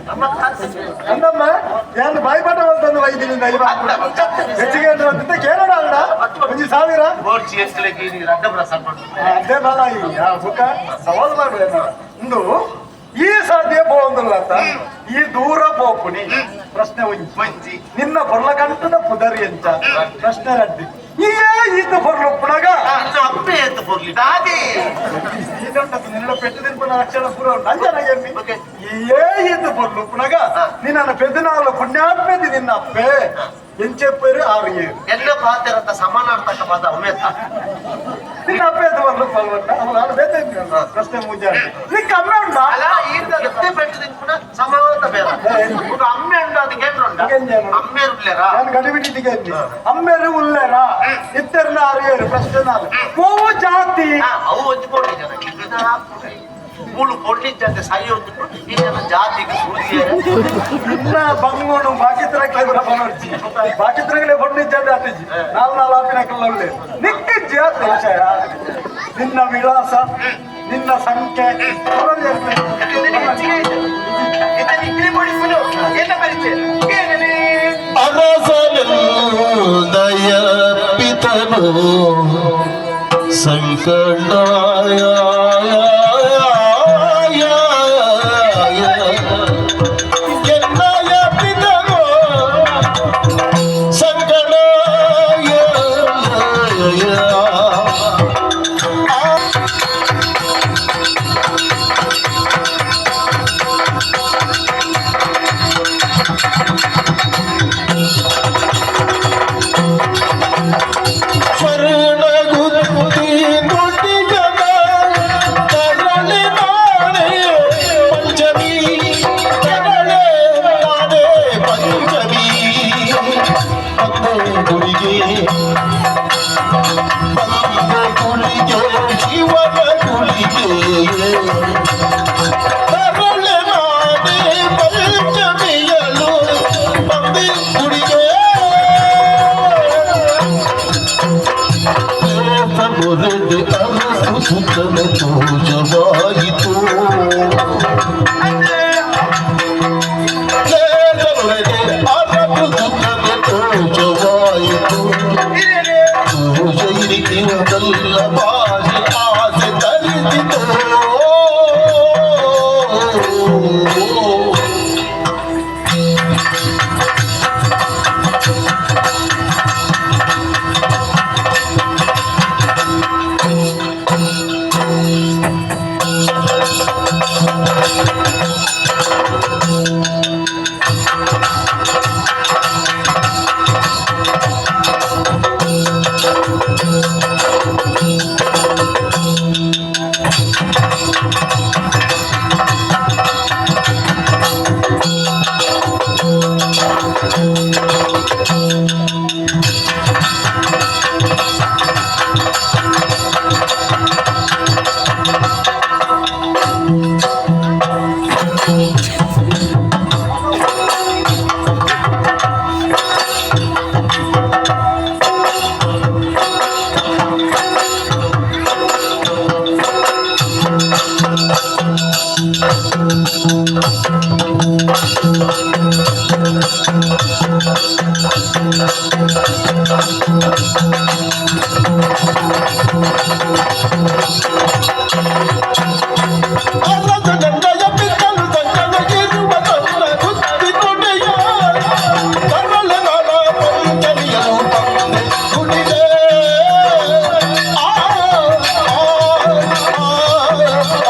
ನಮ್ಮ ಅಂದಮ್ಮ ಏನು ಬಾಯ್ಪಾಠ ಬಂತಂದು ವೈದ್ಯನಿಂದ ಹೆಚ್ಚಿಗೆ ಅಂದ್ರೆ ಅಂತ ಕೇಳೋಣ ಅಲ್ಲ ಒಂಜಿ ಸಾವಿರ ಅದೇ ಬಲ ಈ ಸುಖ ಸವಾಲ್ ಮಾಡುವೆ ಇಂದು ಈ ಸಾಧ್ಯ ಪೋಂದುಲ್ಲ ಈ ದೂರ ಪೋಪುನಿ ಪ್ರಶ್ನೆ ಒಂಜಿ ನಿನ್ನ ಪೊರ್ಲ ಕಂಟದ ಪುದರಿ ಎಂಚ ಪ್ರಶ್ನೆ ರಡ್ಡಿ ಈಯೇ ಈತ ಪೊರ್ಲು ಪುಣಗ ಅಪ್ಪೆ ಎತ್ತು ಪೊರ್ಲಿ ದಾದಿ ನಿನ್ನ ಪೆಟ್ಟು ತಿನ್ಪುನ ಲಕ್ಷಣ ಪೂರ ಉಂಟು ಅಂಜನ ಎಮ್ಮಿ ಈಯೇ ಈತ ಪೊರ್ಲು ಪುಣಗ ನಿನ್ನ ಪೆದನಾಲ ಪುಣ್ಯಾತ್ಮೆದಿ ನಿನ್ನ ಅಪ್ಪೆ ಎಂಚೆಪ್ಪೇರು ಆರು ಏರು ಎಲ್ಲ ಪಾತಿರಂತ ಸಮಾನಾರ್ಥಕ ಪದ ಉಮೇತ ನಿನ್ನ ಅಪ್ಪೆ ಎತ್ತು ಪೊರ್ಲು ಪಲ್ವನ್ನ ಅವಳು ಬೇತೆ ಪ್ರಶ್ನೆ ಮೂಜೆ ನಿಕ್ಕ ಅಮ್ಮೆ ಉಂಟಾ ಅಲ್ಲ ಈರ್ದ ಪೆಟ್ಟು ತಿನ್ಪುನ ಸಮಾನಾರ್ಥ ಬೇರೆ ఒక ಅಮ್ಮೆ ಉಂಟು ಅದು ಕೇಂದ್ರ ಅಮ್ಮೆ ಉಲ್ಲೇರಾ ನಾನು ಗಡಿಬಿಡಿಗೆ ಅಮ್ಮೆರು ಉಲ್ಲೇರಾ ಇತ್ತೆರ್ನ ಆರು ಏರು ಪ್ರಶ್ನೆ ನಾಲ್ ಕೋವು ಜಾತಿ ಅವು ಒಂಜಿ ಪೋಡಿ ಜನ ಮೂಳು ಪೊಡ್ಲಿ ಜಾತಿ ಸಾಯಿ ಒಂದು ಈ ಜನ ಜಾತಿಗೆ ಸೂರ್ಯರು ನಿನ್ನ ಬಂಗೋಡು ಬಾಕಿತ್ರಕ್ಕೆ ಬನೋರ್ಚಿ ಬಾಕಿತ್ರಗಳೇ ಬೊಂಡಿ ಜಾತಿ ಆತಿಜಿ ನಾಲ್ ನಾಲ್ ಆಪಿನ ಕಲ್ಲೊಳ್ಳೆ ನಿಕ್ಕ ಜಾತಿ ವಿಷಯ ನಿನ್ನ ವಿಳಾಸ ನಿನ್ನ ಸಂಖ್ಯೆ ಅರಸನೆಂದಯ ಪಿತನು ಸಂಕಟಾಯ ಎನ್ನಯ ಪಿತನು ಸಂಕಟಾಯ ಸ್ವರ್ಣಗುತ್ತಿ ನುಡಿಯದ ತರಳೆ ನಾನೇ ಪಂಚಮಿ ತರಳೆ ನಾನೇ ಪಂಚಮಿ ಬಂದೆ ಗುಡಿಗೆ ಬಂದೆ ಗುಳಿಗೆ ಶಿವನ ಗುಳಿಗೆ ತರಳೆ ನಾನೇ ಪಂಚಮಿಯಲು ಬಂದೆ ಗುಡಿಗೆ ಮುರಿದು ಅರಸು ಸುತನ ಪೂಜವಾಯಿತು ಅರಸು ಸುತನ ಪೂಜವಾಯಿತು ಪೂಜೆಯಿರಿತಿಂದಲ್ಲ ಬಾಜಿ ಆಸೆ ತರಿಸಿತು ಅರಸನಂದಯ ಪಿತ್ತಲು ಸಂಕಟಗಿರುವ ತನ್ನ ಗುತ್ತಿ ನುಡಿಯ ತರಳೆ ನಾನ ಪಂಚಮಿಯಲು ಬಂದೆ ಗುಡಿಗೆ ಆ ಆ ಆ ಆ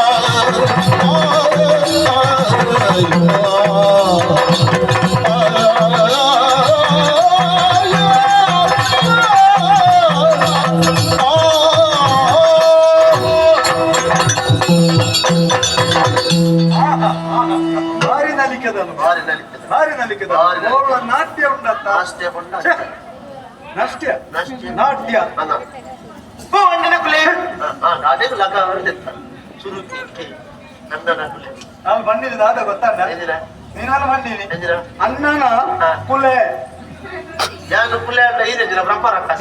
ನಲಿಕದ ಓಲ ನಾಟ್ಯ ಉಂಡತ್ತ ನಾಷ್ಟೇ ಪಂಡ ನಷ್ಟ್ಯ ನಾಟ್ಯ. ನಾಟ್ಯ ಅಣ್ಣ ಓ ಅಣ್ಣನ ಕುಲೆ ಅದೇ ಲಗ ಸುರುತಿ ಅಣ್ಣನ ಕುಲೆ ನಾನು ಬಂದಿದ್ದು ದಾದ ಗೊತ್ತಣ್ಣ ಎಂದಿರ ನೀನಾನು ಬಂದೀನಿ ಎಂದಿರ ಅಣ್ಣನ ಕುಲೆ ಯಾನು ಕುಲೆ ಅಲ್ಲ ಈರೆಂಜಿರ ಬ್ರಹ್ಮರಕ್ಕ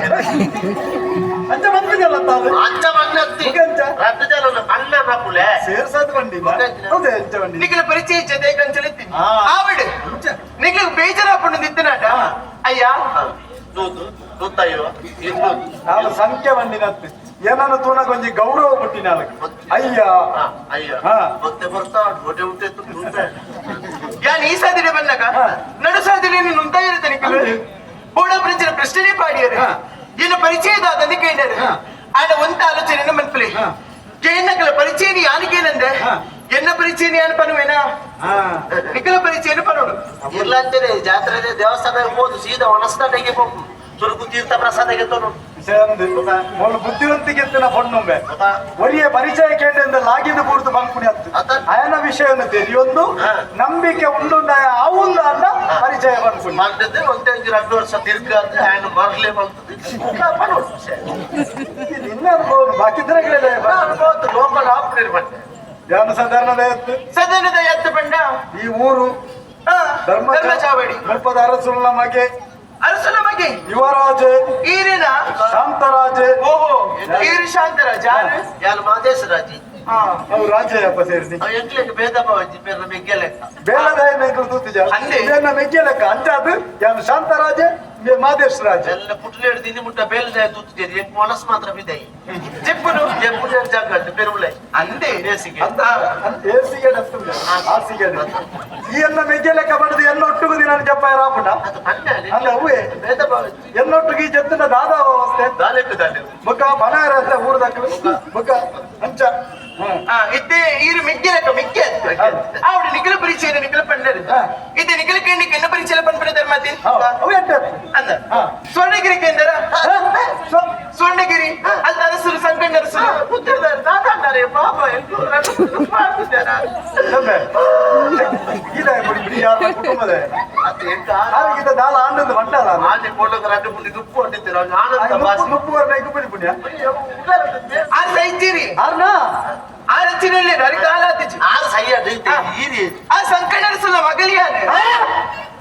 ಅಂಚ ಬಂದಿದ್ದಲ್ಲ ತಾವು ಅಂಚ ಬಂದತ್ತಿ ಮುಗಂಚ? ರದ್ದು ಜನ ಅಣ್ಣನ ಕುಲೆ ಸೇರ್ಸಾದ್ ಬಂದಿಲ್ಲ ಹೌದೇ ಅಂಚ ಬಂದಿಲ್ಲ ನಿಖಲ ಪರಿಚಯ ಇచ్చದೆ ಕಂಚಲೆತ್ತೀನಿ ಆ. ಆವಿಡು ಅಂಚ ನಿಖಲ ಬೇಜಾರಾಪುಂಡು ನಿತ್ತನಾಟ ಅಯ್ಯ ನೂತು ನೂತೈವ ಇದು ನಾನು ಸಂಖ್ಯೆ ಬಂದಿನತ್ತು ಏನನ್ನು ತೂನ ಕೊಂಚ ಗೌರವ ಪುಟ್ಟಿನ ಅಯ್ಯ ಅಯ್ಯ ಹಾ. ಮತ್ತೆ ಬರ್ತಾ ಹೊಟ್ಟೆ ಹುಟ್ಟೆ ತುಂಬ ಯಾನ್ ಈ ಸಾದಿಡೆ ಬಂದಾಗ ಹಾ. ನಡು ಸಾದಿಡೆ ನುಂತ ಇರುತ್ತೆ ನಿಖಲ ಬೋಡ ಪ್ರಿಂಚಿನ ಪ್ರಶ್ನೆ ಪಾಡಿಯರು ಹಾ. ಏನು ಪರಿಚಯದಾದಂದು ಕೇಂಡರು ಹಾ. ಆಡ ಒಂತ ಆಲೋಚನೆ ಮನ್ಪಲೆ ಹಾ. ಕೇಂದ್ರಗಳ ಪರಿಚಯ ಯಾನಿಕೇನಂದೆ ಹಾ. ಎನ್ನ ಪರಿಚಯ ಯಾನ್ ಪನುವೇನಾ ಹಾ ನಿಖಲ ಪರಿಚಯ ಪನೋಡು ಇಲ್ಲ ಅಂತೇನೆ ಜಾತ್ರೆ ದೇವಸ್ಥಾನ ಹೋದು ಸೀದಾ ಒಣಸ್ತಾನೆಗೆ ಹೋಗು ಸುರುಕು ತೀರ್ಥ ಪ್ರಸಾದಗೆ ತೋರು ವಿಷಯ ಅಂದು ಮೊದಲು ಬುದ್ಧಿವಂತಿಕೆ ಎತ್ತಿನ ಪೊಣ್ಣೊಂಬೆ ಒರಿಯ ಪರಿಚಯ ಕೇಂದ್ರದಿಂದ ಲಾಗಿದ್ದು ಪೂರ್ತು ಬಂಕುಣಿ ಹತ್ತು ಅತ್ತ. ಅಯನ ವಿಷಯವನ್ನು ತೆರೆಯೊಂದು ಹಾ. ನಂಬಿಕೆ ಉಂಡುಂಡ ಆವುಂದ ಅಲ್ಲ ಪರಿಚಯ ಬಂಕುಣಿ ಮಾಡಿದ್ರೆ ಒಂದೇ ಒಂಜಿ ರಡ್ಡು ವರ್ಷ ತಿರ್ಗ ಅಂದ್ರೆ ಹ್ಯಾಂಡ್ ಮರಲೇ ಬಂತದೆ ನಿನ್ನ ಅನುಭವ ಬಾಕಿ ದಿನಗಳೇ ಲೋಕಲ್ ಆಪರೇಟ್ ಮಾಡ್ತೆ ಜಾನ ಸಾಧಾರಣದ ಎತ್ತು ಸದನದ ಎತ್ತು ಪಂಡ ಈ ಊರು ಆ, ಧರ್ಮ ಧರ್ಮ ಚಾವಡಿ ಮುಲ್ಪದ ಅರಸುಲ್ಲ ಮಗೆ ಅರಸನ ಬಗ್ಗೆ ಯುವರಾಜೆ ಈರಿನ ಶಾಂತರಾಜೆ ಓಹೋ ಈರು ಶಾಂತರಾಜ ಯಾರು? ಯಾರು ಮಾದೇಶ ರಾಜಿ ಅವು ರಾಜಯ್ಯಪ್ಪ ಸೇರಿಸಿ ಎಂಕ್ಲೆಗ್ ಭೇದ ಭಾವ ಬೇರೆ ಮೆಗ್ಗೆ ಲೆಕ್ಕ ಬೇಲದಾಯ ಮೇಕಲು ತೂತಿಜ ಅಂದೆ. ಇದನ್ನ ಮೆಗ್ಗೆ ಲೆಕ್ಕ ಅಂಚಾದು ಯಾನು ಶಾಂತರಾಜೆ ಮೇ ಮಾದೇಶ್ ರಾಜೆ ಎಲ್ಲ ಪುಟ್ಲೇಡು ದಿನ ಮುಟ್ಟ ಬೇಲ್ದಾಯ ತೂತಿದ್ದೇನೆ ಎಂಕ್ ಮನಸ್ಸು ಮಾತ್ರ ಬಿದ್ದಾಯಿ ಜೆಪ್ಪುನು ಪುಟ್ಲೇಡು ಜಾಗ ಪೆರುಮಲೆ ಅಂದೆ ಬೇಸಿಗೆ ಅಂತ ಏಸಿಗೆ ಹಾಸಿಗೆ ಈ ಎನ್ನ ಮೆಗ್ಗೆ ಲೆಕ್ಕ ಬಡ್ದು ಎನ್ನ ಒಟ್ಟುಗು ದಿನ ಜಪ್ಪ ರಾಪುಟ ಅದು ಪಂಡ ಅಲ್ಲ ಅವೇ ಭೇದ ಭಾವ ಎನ್ನೊಟ್ಟಿಗೆ ಈ ಜತ್ತಿನ ದಾದಾ ಅವಸ್ಥೆ ದಾಲೆಕ್ಕು ದಾಲೆ ಬೊಕ್ಕ ಬನಾರ ಅಂತ ಊರ್ದಕ್ಕಲು ಬೊಕ್ಕ ಅಂಚ ಹ್ಮ್ ಆ, ಇತ್ತೆ ಈರು ಮೆಗ್ಗೆ ಲೆಕ್ಕ ಮೆಗ್ಗೆ ಅತ್ತು ಆವಿಡ ನಿಖಲ ಪರಿಚಯ ನಿಖಲ ಪಂಡರು ಹಾ. ಇತ್ತೆ ನಿಖಲ ಕೇಂದ್ರಕ್ಕೆ ಎನ್ನ ಪರಿಚಯ ಪನ್ಪಡ ಧರ್ಮತಿ ಹೌದು ಅವು ಎಟ್ಟೆ ಅಂದ ಹಾ. ಸ್ವರ್ಣಗಿರಿ ಕೇಂದ್ರ ಸ್ವರ್ಣಗಿರಿ ಅಲ್ಲಿ ಅರಸರು ಸಂಕಣ್ಣ ಅರಸರು ಪುತ್ತಿರ್ದಾರೆ ದಾದಾಂಡಾರೆ ಪಾಪ ಎಂಕು ಮಾಡ್ತಿದ್ದಾರ ಇದೆ ಬಿಡಿ ಬಿಡಿ ಯಾರ ಕುಟುಂಬದ ಅದು ಎಂಕ ಆರೋಗ್ಯದ ದಾಲ ಆಂಡದ ಬಂಡಾಲ ಆನೆ ಕೊಳ್ಳದ ರಡ್ಡು ಪುಟ್ಟಿ ದುಪ್ಪು ಅಂಟಿದ್ದೀರ ಆನಂದ ಭಾಷೆ ಮುಪ್ಪು ವರ್ಣ ಇಕ್ಕು ಪುಣ್ಯ ಆ ಸೈಚಿರಿ ಆರ್ನ ಆ ರಚಿನಲ್ಲಿ ಅರಿಕಾಲ ಆತಿಚಿ ಆರು ಸೈಯಡ್ ಈರಿ ಆ ಸಂಕಣ್ಣ ಅರಸನ ಮಗಲಿಯಾನೆ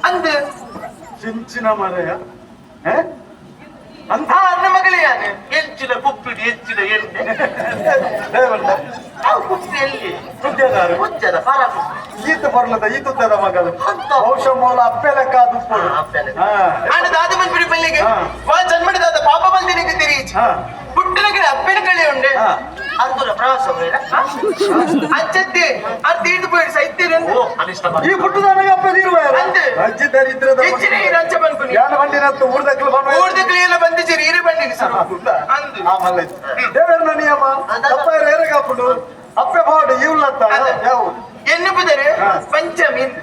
ಅಂದ ಚಿಂಚಿನ ಮರೆಯ ಅಂತ ಆ ಅನ್ನ ಮಗಲಿಯಾನೆ ಎಂಚಿನ ಕುಪ್ಪಿಡಿ ಎಂಚಿನ ಎಣ್ಣೆ ದೇವಣ್ಣ ಅವು ಕುಪ್ಪಿ ಎಲ್ಲಿ ಸುದ್ದಿಯದಾರು ಹುಚ್ಚದ ಫಾರ ಕುಪ್ಪಿ ಈತ ಬರ್ಲದ ಈತುತ್ತದ ಮಗಲು ಬಹುಶಃ ಮೂಲ ಅಪ್ಪೆ ಲೆಕ್ಕ ಅದು ಉಪ್ಪುಡು. ಹಾ, ಅಪ್ಪೆ ಲೆಕ್ಕ. ಹಾ. ಆಂಡ ದಾದ ಬಂದ್ಬಿಡಿ ಪಲ್ಲಿಗೆ ಹಾ. ವಾ ಜನ್ಮಡಿದಾದ ಪಾಪ ಬಂದಿನಿಗೆ ತಿರುಗಿ ಹಾ. ಪುಟ್ಟನ ಕಡೆ ಅಪ್ಪನ ಕಳೆ ಉಂಡೆ ಹಾ. ಅರ್ಧುರ ಪ್ರವಾಸ ಹೋಗಿರ ಅಚ್ಚತ್ತೆ ಅದು ತೀರ್ದು ಪೋಯಿಡು ಸೈತ್ಯರು ಓ ಅನಿಷ್ಟ ಈ ಪುಟ್ಟದಾನಗೆ ಅಪ್ಪೆ ನೀರು ಅಂದೆ. ಅಜ್ಜಿ ದರಿದ್ರದ ಹೆಚ್ಚಿನ ಈ ರಂಚ ಬಂದ್ಕುನಿ ಯಾನ ಬಂಡಿನತ್ತು ಊರ್ದಕ್ಕಲು ಬಂದ ಊರ್ದ ಕ್ಲಿಯೆಲ್ಲ ಬಂದಿச்சிರಿ ಇರು ಬಂಡಿನಿ ಸರ್ ಅಂದು ಆಮಲ್ಲ ದೇವರನ್ನ ನಿಯಮ ಅಪ್ಪ ರೇರಗಾಪುಡು ಅಪ್ಪೆ ಬಾಡು ಇವ್ಲತ್ತ ಅದೇ. ಯಾವ ಎನ್ನು ಪುದರೆ ಹಾ. ಪಂಚಮಿ ಇಂದು.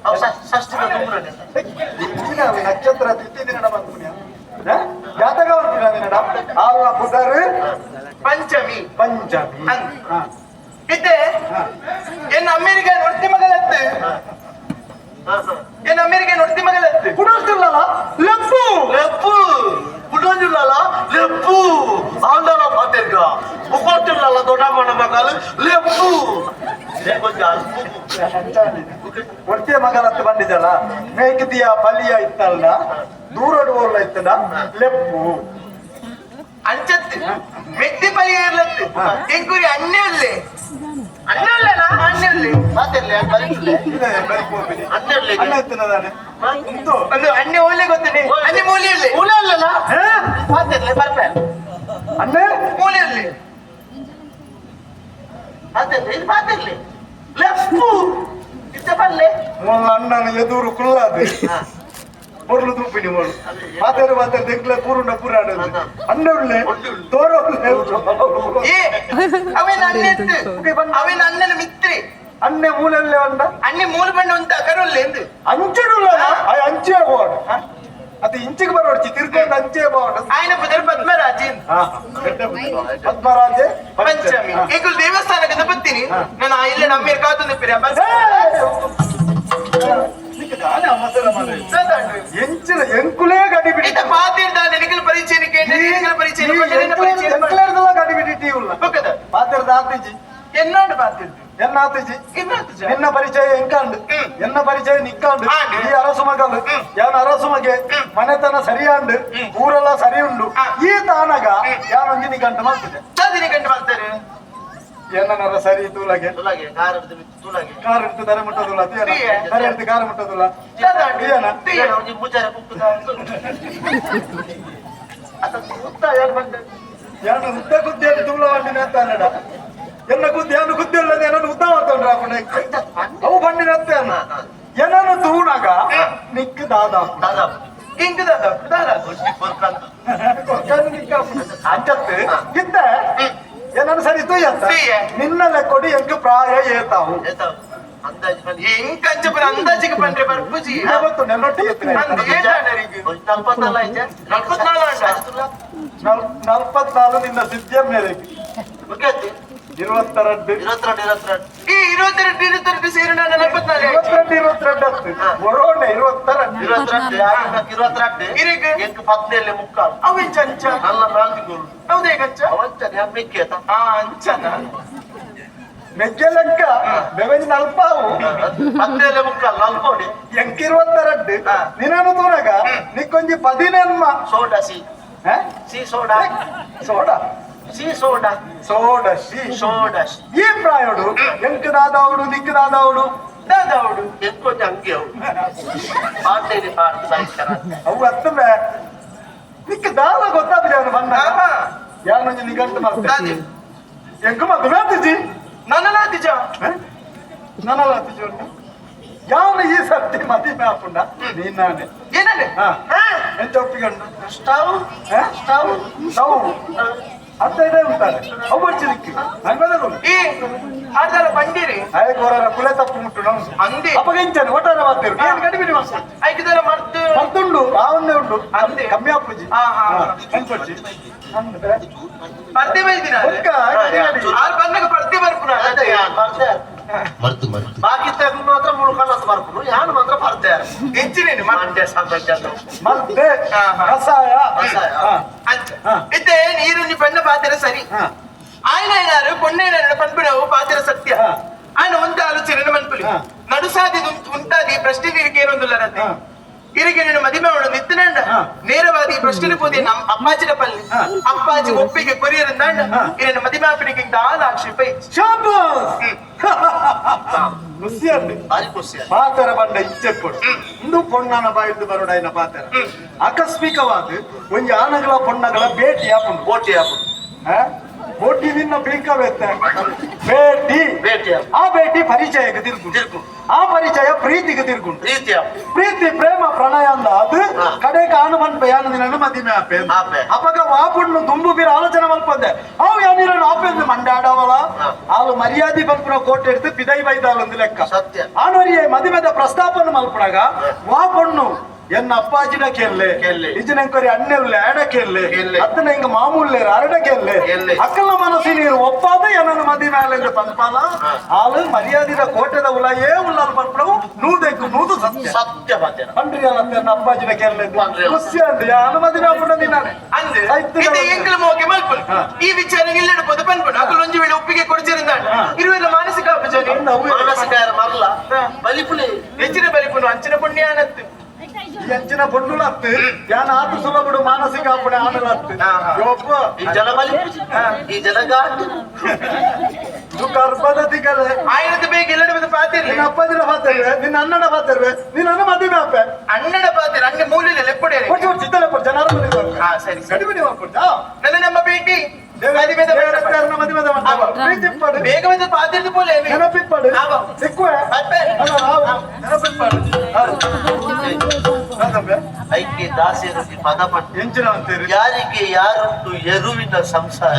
ಅವು ಷಷ್ಠಿನ ದುಂಬ್ರನೆ ಇಚ್ಚಿನ ನಕ್ಷತ್ರ ತಿಥಿ ದಿನ ಬಂದ್ಪುಣ್ಯ ಜಾತಕ ಬರ್ತೀನ ದಿನ ಆಲ್ನ ಪುದರ್ ಪಂಚಮಿ ಪಂಚಮಿ ಅಂದು. ಹಾ. ಇತ್ತೆ ಹಾ. ಎನ್ನ ಅಮೇರಿಕ ನೊಡ್ತಿ ಮಗಳತ್ತು ಎನ್ನ ಅಮೇರಿಕ ನೊಡ್ತಿ ಮಗಳತ್ತು ಪುನರ್ತಿಲ್ಲಲ್ಲ ಲೆಪ್ಪು ಲೆಪ್ಪು ಪುಟ್ಟೊಂಜಿಲ್ಲಲ್ಲ ಲೆಪ್ಪು ಆಂಡಲ ಪಾತೆರ್ಗ ಮುಖೋತಿಲ್ಲಲ್ಲ ದೊಡ್ಡಮ್ಮನ ಮಗಲು ಲೆಪ್ಪು ಕೊಂಚ ಒಡ್ತಿಯ ಮಗಲತ್ತು ಬಂದಿದ್ದಲ್ಲ ಮೇಕಿದಿಯ ಪಲಿಯ ಇತ್ತಲ್ಲ ದೂರಡು ಓರ್ಲ ಇತ್ತಲ್ಲ ಲೆಪ್ಪು ಅಂಚತ್ತು ಮೆತ್ತಿ ಪಲಿ ಇರ್ಲತ್ತು ಹಾ. ಎಂಕುರಿ ಅಣ್ಣೆ ಅಲ್ಲೇ ಅಣ್ಣೆ ಅಲ್ಲನಾ ಅಣ್ಣೆ ಅಲ್ಲೇ ಪಾತೆರ್ಲೆ ಬರೀತಿಲ್ಲ ಇದೆ ಬರೀ ಕೋಪಿನಿ ಅಣ್ಣೆ ಅಣ್ಣ ಇತ್ತನದಾನೆ ಉಂಟು ಒಂದು ಅಣ್ಣೆ ಓಲೆ ಗೊತ್ತನೆ ಅಣ್ಣೆ ಮೂಲೆ ಅಲ್ಲೇ ಮೂಲೆ ಅಲ್ಲಲ್ಲ ಹೇ? ಪಾತೆರ್ಲೆ ಬರ್ಪೆ ಅಣ್ಣೆ ಮೂಲೆ ಅಲ್ಲೇ ಪಾತೆರ್ಲೆ ಇದು ಪಾತೆರ್ಲೆ ಲೆಪ್ಪು ಇತ್ತ ಪಲ್ಲೆ ಮೊಲ್ಲ ಅಣ್ಣನ ಎದುರು ಕುಲ್ಲಾದು பொருள் தூப்பினி மோள் பாத்தாரு பாத்தாரு தெக்குல பூருண்ட பூராடு அண்ண உள்ள தோர உள்ள ಏ ಅವೇನ ಅಣ್ಣೆ ಎತ್ತು ಅವೇನ ಅಣ್ಣನ ಮಿತ್ರಿ அண்ணே மூலையில வந்தா ಅಣ್ಣೆ ಮೂಲ ಬಣ್ಣ ಉಂತ ಕರೋಲ್ಲೆ ಎಂದು அஞ்சு அஞ்சே போடு அது இஞ்சுக்கு பரவாயில்லை திருக்கோண்டு அஞ்சே போடு ఆయన ಪುದರ್ ಪದ್ಮರಾಜ್ ಎಂದು. ಪದ್ಮರಾಜೆ ಪಂಚಮಿ ಎಂಕುಲು ದೇವಸ್ಥಾನಕ್ಕೆ ಬತ್ತೀನಿ ನಾನು ಆ ಇಲ್ಲ ನಮ್ಮ ಕಾತೊಂದು ಪಿರ ಬಸ್ ದಾನೆ ಅವಸರ ಮಾರ್ರೆ. ಎಂಚಿನ ಎಂಕುಲೇ ಗಡಿ ಬಿಡಿ ಇತ್ತ ಪಾತಿರ್ದ ನಿಖಿಲ್ ಪರಿಚಯ ನಿಖಿಲ್ ಪರಿಚಯ ಪರಿಚಯ ಎಂಕುಲೇರ್ದಲ್ಲ ಗಡಿ ಬಿಡಿ ಟೀ ಉಲ್ಲ ಬೊಕ್ಕದ ಪಾತಿರ್ದ ಆತಿಜಿ ಎನ್ನೋಡು ಪಾತಿರ್ದು ಎನ್ನ ಆತಿಜಿ ಇನ್ನಾತಿಜ ನಿನ್ನ ಪರಿಚಯ ಎಂಕಾಂಡು ಎನ್ನ ಪರಿಚಯ ನಿಕ್ಕಾಂಡು ಈ ಅರಸು ಮಗಲು ಯಾನ ಅರಸು ಮಗೆ ಮನೆತನ ಸರಿಯಾಂಡು ಊರೆಲ್ಲ ಸರಿ ಉಂಡು ಈ ತಾನಗ ಯಾನೊಂಜಿ ನಿಗಂಟು ಮಾಡ್ತಿದೆ ದಾದಿನಿ ಗಂಟು ಮಾಡ್ತಾರೆ ಏನನ್ನಾರ ಸರಿ ತೂಲಗೆ ತುಲಾಗೆ ಕಾರ್ ಹಿಡ್ದು ಬಿತ್ತು ತುಲಾಗೆ ಕಾರ್ ಇಡ್ತು ದರೆ ಮುಟ್ಟೋದಿಲ್ಲ ದರೆ ಇಡ್ತು ಕಾರ್ ಮುಟ್ಟೋದಿಲ್ಲ ಏನ ಒಂಜಿ ಮುಜಾರೆ ಕುಕ್ಕುದ ಅತ ಉತ್ತ ಯಾರು ಬಂದ ಯಾನು ಉದ್ದ ಕುದ್ದಿಯಲ್ಲಿ ತೂಲ ಬಂಡಿನ ಅಂತಾನಡ ಎನ್ನ ಕುದ್ದಿ ಯಾನು ಕುದ್ದಿ ಅಲ್ಲದೆ ಏನನ್ನು ಉದ್ದ ಮಾತೊಂಡ್ರ ಅವು ಬಂಡಿನ ಅತ್ತೆ ಅನ್ನ ಏನನ್ನು ತೂಣಾಗ ನಿಕ್ ದಾದಾ ದಾದಾ ಇಂಕ್ ದಾದಾ ದಾದಾ ಒಂಜಿ ಕೊರ್ಕಂತ ಅಂಚತ್ತು ಇದ್ದ ಏನನ್ನು ಸರಿ ತೂಯತ್ತ ತೂಯೆ. ನಿನ್ನ ಲೆಕ್ಕೊಡಿ ಎಂಕ್ ಪ್ರಾಯ ಏತಾವು ಏತಾವು ಅಂದಾಜು ಬಂದು ಎಂಕ್ ಅಂಚ ಪುರ ಅಂದಾಜಿಗೆ ಪಂಡ್ರೆ ಬರ್ಪುಜಿ ಗೊತ್ತು ನೆಲ್ಲೊಟ್ಟಿಗೆ ಎತ್ತಿನ ಅಂದ್ ಏಟಾಂಡರಿಗೆ ಒಂಜಿ ನಲ್ಪತ್ತಲ್ಲ ಐತೆ ನಲ್ಪತ್ನಾಲ್ ಆಂಡ. ನಲ್ಪತ್ನಾಲು ನಿನ್ನ ಸಿದ್ಧಿಯ ಮೇರೆಗೆ ಮುಖ್ಯತಿ 22 22 22 ಈ 22 22 ಸೇರಿ ನಾನು 44 22 22 ಹತ್ತು ಒರೋಣೆ 22 22 22 ಇರೆಗ್ ಎಂಕ್ ಪತ್ನೆಯಲ್ಲಿ ಮುಕ್ಕಾಲು ಅವು ಎಂಚ ಅಂಚ ನಲ್ಲ ನಾಲ್ಕು ಗೋಲು ಹೌದೇ ಗಂಚ ಅವಂಚ ಮೆಕ್ಕೆ ಆತ ಆ ಅಂಚನ ಮೆಗ್ಗೆಲಂಕ ಬೆವೆಂಜಿ ನಲ್ಪಾವು ಪತ್ನೆಯಲ್ಲಿ ಮುಕ್ಕಾಲು ನಲ್ಪೋಡಿ ಎಂಕ್ 22 ನಿನ್ನನ್ನು ತೂನಗ ನಿಕ್ಕೊಂಜಿ ಪದಿನೆನ್ಮ soda C C soda soda C soda soda she soda C ಈ ಪ್ರಾಯೋಡು ಎಂಕ್ ದಾದಾవుಡು ನಿಕ್ ದಾದಾవుಡು ದಾದಾవుಡು ಎಂಕೊಂಜಿ ಅಂಗಿ ಅವು ಪಾಡ್ಲೇನೆ ಪಾಡ್ದು ಸಾಯಿಸ್ತಾರ ಅವು ಅತ್ತಮೆ ನಿಕ್ ದಾದ ಗೊತ್ತಾಪಿದೆ ಬಂದ ಆಹಾ. ಯಾನೊಂಜಿ ನಿಗಂಟು ಮಾಡ್ತೆ ದಾದಿ ಎಂಕ್ ಮದುವೆ ಆತಿಜಿ ನನಲಾತಿಜ ನನಲ ಆತಿಜಿ ಉಂಟು ಯಾವನ ಈ ಸರ್ತಿ ಮದುವೆ ಆಪುಂಡ ನೀನಾನೆ ಏನನೆ ಹಾ. ಎಂಚ ಒಪ್ಪಿಕೊಂಡು stove stove stove ಅಂತ ಇದೆ ಉಂಟಾರೆ ಅವು ಬರ್ಚಿದಿಕ್ಕಿ ನಂಗೆ ಈ ಆರ್ದಲ ಬಂಡಿರಿ ಆಯಕ್ ಹೊರರ ಕುಲೆ ತಪ್ಪು ಮುಟ್ಟು ನಾವು ಅಂದೆ ಅಪ್ಪಗೆ ಇಂಚನೆ ಒಟ್ಟಾರೆ ಮಾತೇರು ಏನು ಕಡಿಮೆ ಮಾಡ್ತಾರೆ ಐಕದಲ ಮರ್ತು ಮತ್ತುಂಡು ಆವನ್ನೇ ಉಂಡು ಅಂದೆ. ಕಮ್ಮಿ ಅಪ್ಪುಜಿ ಹಾ, ಹಾ, ಹಾ. ಅನ್ಕೊಚ್ಚಿ ಅಂದ್ರೆ ಪರ್ದೆ ಬೈದಿನ ಒಕ್ಕ ಕಡಿಮೆ. ಆರ್ ಬಂದಾಗ ಪರ್ದೆ ಬರ್ಪುನ ಮರ್ತು ಮರ್ತು ಬಾಕಿ ತೆಗ್ದು ಮಾತ್ರ ಮುಳ್ಕೊಂಡು ಬರ್ಪುನು ಯಾನು ಮಾತ್ರ ಬರ್ದೆ ಎಂಚಿನೇನು ಮಂಡ್ಯ ಸಾಮ್ರಾಜ್ಯ ಮತ್ತೆ ಹಾ, ಹಾ. ಕಷಾಯ ಕಷಾಯ. ಹಾ, ಅಂಚ ಹಾ. ಇತ್ತೆ ನೀರುಂಜಿ ಪಣ್ಣ ಪಾತೆರ ಸರಿ ಹಾ. ఆయన అయినారు పొన్నైనారు పన్పునవు పాతిర సత్య ಹಾ. ఆయన ಒಂದ ಆಲೋಚನೆ ಮನ್ಪುಲಿ ಹಾ. ನಡುಸಾದಿ ಉಂಟಾದಿ ಪ್ರಶ್ನೆ ಇರಿಕೇನೊಂದುಲ್ಲರಂತೆ ಹಾ. ಇರಿಗೆ ನೀನು ಮದಿಮೆ ಅವಳು ನಿತ್ತನಂಡ ಹಾ. ನೇರವಾದಿ ಪ್ರಶ್ನೆ ಪೋದಿ ನಮ್ಮ ಅಪ್ಪಾಜಿನ ಪಲ್ಲಿ ಹಾ. ಅಪ್ಪಾಜಿ ಒಪ್ಪಿಗೆ ಕೊರಿಯರಂದಾಂಡ ಹಾ. ಇರನ್ನು ಮದಿಮೆ ಆಪಿನಿಗೆ ದಾಲ ಆಕ್ಷೇಪ ಇಚ್ಚು ಶಾಬಾಸ್ ಖುಷಿ ಅಂడి ಭಾರಿ ಖುಷಿ ಪಾತರ ಬಂಡ ಇಚ್ಚೆಪ್ಪುಡು ಇಂದು ಪೊಣ್ಣನ ಬಾಯಿದ್ದು ಬರೋಡಾಯಿನ ಪಾತರ ಆಕಸ್ಮಿಕವಾದ ಒಂಜಿ ಆನಗಳ ಪೊಣ್ಣಗಳ ಭೇಟಿ ಆಪುಂಡು ಬೋಟಿ ಆಪುಂಡು ಆ? ಬೋಟಿ ನಿನ್ನ ಪೀಕವೆತ್ತ ಭೇಟಿ ಭೇಟಿ ಆಪುಂಡು. ಆ ಭೇಟಿ ಪರಿಚಯಕ್ಕೆ ತಿರ್ಗು ತಿರ್ಗು. ಆ ಪರಿಚಯ ಪ್ರೀತಿಗೆ ತಿರ್ಗುಂಡು ಪ್ರೀತಿ ಆಪುಂಡು ಪ್ರೀತಿ ಪ್ರೇಮ ಪ್ರಣಯ ಅಂದ ಅದು ಹಾ. ಕಡೆಗೆ ಆನು ಮನ್ಪ ಯಾನು ನಿನ್ನನ್ನು ಮದಿಮೆ ಆಪೆ ಅಂದ್. ಆಪೆ. ಅಪಗ ವಾಪುಣ್ಣು ದುಂಬು ಬೀರ ಆಲೋಚನೆ ಮಲ್ಪಂದೆ ಅವು ಯಾನಿರನ್ನು ಆಪೆ ಅಂದ್ ಮಂಡಾಡವಲ ಹಾ. ಆಲು ಮರ್ಯಾದೆ ಪಲ್ಪುನ ಕೋಟೆ എടുത്ത് ಪಿದೈ ಬೈದಾಲೊಂದು ಲೆಕ್ಕ ಸತ್ಯ. ಆನೊರಿಯೆ ಮದಿಮೆದ ಪ್ರಸ್ತಾಪನ ಮಲ್ಪುನಗ ವಾಪೊಣ್ಣು ಎನ್ನ ಅಪ್ಪಾಜಿಡ ಕೇಳ್ಲೆ ಕೇಳ್ಲೆ. ಇಜನೆಂಕೊರಿ ಅಣ್ಣೆಲ್ಲೆ ಆಡ ಕೇಳ್ಲೆ ಕೇಳ್ಲೆ. ಅತ್ತನ ಹಿಂಗ ಮಾಮೂಲ್ಲೇರು ಅರಡ ಕೇಳ್ಲೆ ಕೇಳ್ಲೆ. ಅಕ್ಕಲ ಮನಸ್ಸು ನೀರು ಒಪ್ಪಾದ ಏನನ್ನು ಮದಿಮೆ ಆಲೆಂದು ಪನ್ಪಾಲ ಆಲು ಮರ್ಯಾದಿದ ಕೋಟೆದ ಉಲಯೇ ಉಳ್ಳಾಲು ಪನ್ಪಣವು ನೂದೆಕ್ಕು ನೂದು ಸತ್ಯ ಸತ್ಯ ಮಾತೇನ ಪಂಡ್ರಿ ಅಲ್ಲ ಎನ್ನ ಅಪ್ಪಾಜಿನ ಕೇಳಲೆ ಪಂಡ್ರಿ ಅಲ್ಲ. ಖುಷಿ ಅಂದು ಯಾನು ಮದಿಮೆ ಆಪುಂಡ ನಿನ್ನಾನೆ ಅಂದ್ ಸೈತ್ಯ ಇತ್ತೆ ಎಂಕಲ ಮೋಕೆ ಮಲ್ಪುಲು ಹಾ. ಈ ವಿಚಾರ ಇಲ್ಲಡ ಪೊದು ಪನ್ಪುನು ಅಕುಲು ಒಂಜಿ ವೇಳೆ ಒಪ್ಪಿಗೆ ಕೊಡ್ಚಿರಂದಾಂಡ ಹಾ. ಇರುವೆಲ್ಲ ಮಾನಸಿಕ ಅಪಜಾನಿ ಅಂದ್ ಅವ್ವೇ. ಮಾನಸಿಕ ಯಾರು ಮರಲ ಹಾ. ಬಲಿಪುಲಿ ಹೆಚ್ಚಿನ ಬಲಿಪುನು ಅಂಚಿನ ಪುಣ್ಯಾನತ್ತು ಈ ಅಂಚಿನ ಪೊಣ್ಣುಲತ್ತು ಯಾನ ಆತು ಸುಲಭಡು ಮಾನಸಿಕ ಆಪುಣೆ ಆನಲತ್ತು ಹಾ, ಹಾ. ಯೊಬ್ಬ ಈ ಜನ ಬಲಿಪುಜಿ ಈ ಜನ ಗಾಂಡು ಇದು ಗರ್ಭದ ದಿಗಲೆ ಆಯ್ನದ ಬೇಗ ಇಲ್ಲಡ ಬದು ಪಾತಿರ್ಲಿ ನಿನ್ನ ಅಪ್ಪಾಜಿನ ಪಾತರ್ವೆ ನಿನ್ನ ಅಣ್ಣನ ಪಾತರ್ವೆ ನಿನ್ನ ಅಣ್ಣ ಮದುವೆ ಅಪ್ಪೆ ಅಣ್ಣನ ಪಾತಿರ ಹಂಗೆ ಮೂಲೆಯಲ್ಲಿ ಲೆಪ್ಪಡೆ ಕೊಟ್ಟು ಕೊಟ್ಟು ಚಿತ್ತಲೆ ಕೊಟ್ಟು ಜನರ ಮನೆ ಬರ್ಬೇಕು. ಹಾ, ಸರಿ, ಸರಿ. ಕಡಿಮೆ ನೀವು ಕೊಟ್ಟು ನನ್ನ ನಮ್ಮ ಭೇಟಿ ಮದುವೆದ ಮದುವೆ ಪ್ರೀತಿಪ್ಪಾಡು ಬೇಗ ಬಂದು ಪಾತಿರ್ದು ಪೋಲೆ ನೆನಪಿಪ್ಪಾಡು ಆವ. ಸಿಕ್ಕುವೆ ಅಪ್ಪೆ. ಅಲ್ಲ, ನಾವು ನೆನಪಿಪ್ಪಾಡು ಐಕೆ ದಾಸಿಯರಿಗೆ ಪದ ಪಟ್ಟು ಎಂಚಿನ ಅಂತೀರಿ ಯಾರಿಗೆ ಯಾರುಂಟು ಎರುವಿನ ಸಂಸಾರ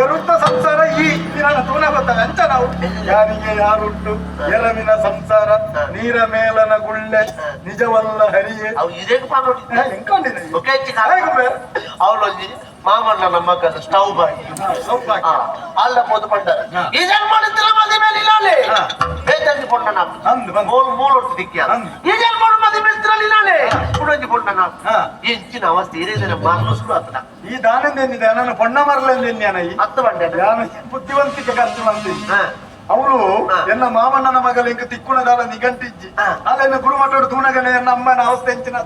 ಎರುತ್ತ ಸಂಸಾರ ಈ ನನ್ನ ತೂನ ಗೊತ್ತಲ್ಲ ಅಂಚ ನಾವು ಯಾರಿಗೆ ಯಾರುಂಟು ಎರವಿನ ಸಂಸಾರ ನೀರ ಮೇಲನ ಗುಳ್ಳೆ ನಿಜವಲ್ಲ ಹರಿಯೇ ಅವು ಇದೇಗ ಪಾಡೋಡಿ ಎಂಕೊಂಡಿದೆ ಒಕೆ ಅವಳೊಂಜಿ ಮಾಮಣ್ಣ ನಮ್ಮ ಸ್ಟವ್ ಬಾಕಿ ಸೌಭಾಗ್ಯ ಅಲ್ಲ ಪೋದು ಪಂಡರ ಹಾ. ಈ ಜನ ಮಾಡಿದ್ದಿಲ್ಲ ಮದಿ ಮೇಲೆ ಇಲ್ಲಾಲೆ ಹಾ. ಬೇತಂಗಿ ಪೊಣ್ಣ ಅಂದ್ ಬಂದ್. ಮೂಲ ಮೂಲ ಒಟ್ಟು ದಿಕ್ಕಿ ಅಂದ್. ಈ ಜನ ಮಾಡು ಮೆಸ್ತ್ರಲ್ಲಿ ನಾಳೆ ಕುಡೊಂಜಿ ಪೊಣ್ಣನ ಎಂಚಿನ ಅವಸ್ಥೆ ಇರೇದನೆ ಮರ್ಲು ಸುರು ಆತನ. ಈ ದಾನಂದ ನನ್ನ ಪೊಣ್ಣ ಮರಲೆಂದೆನ್ಯಾನ ಈ ಅತ್ತ ಬಂಡೆ. ಯಾನು ಬುದ್ಧಿವಂತಿಕೆ ಖರ್ಚು ಮಾಡ್ತೀನಿ. ಅವಳು ಎನ್ನ ಮಾಮಣ್ಣನ ಮಗಲು ಇಂಕ ತಿಕ್ಕುಣದಾಲ ನಿಗಂಟಿಜ್ಜಿ. ಅಲ್ಲ ಗುರುಮಠಡು ತೂನಗನೆ ಎನ್ನ ಅಮ್ಮನ ಅವಸ್ಥೆ ಎಂಚಿನ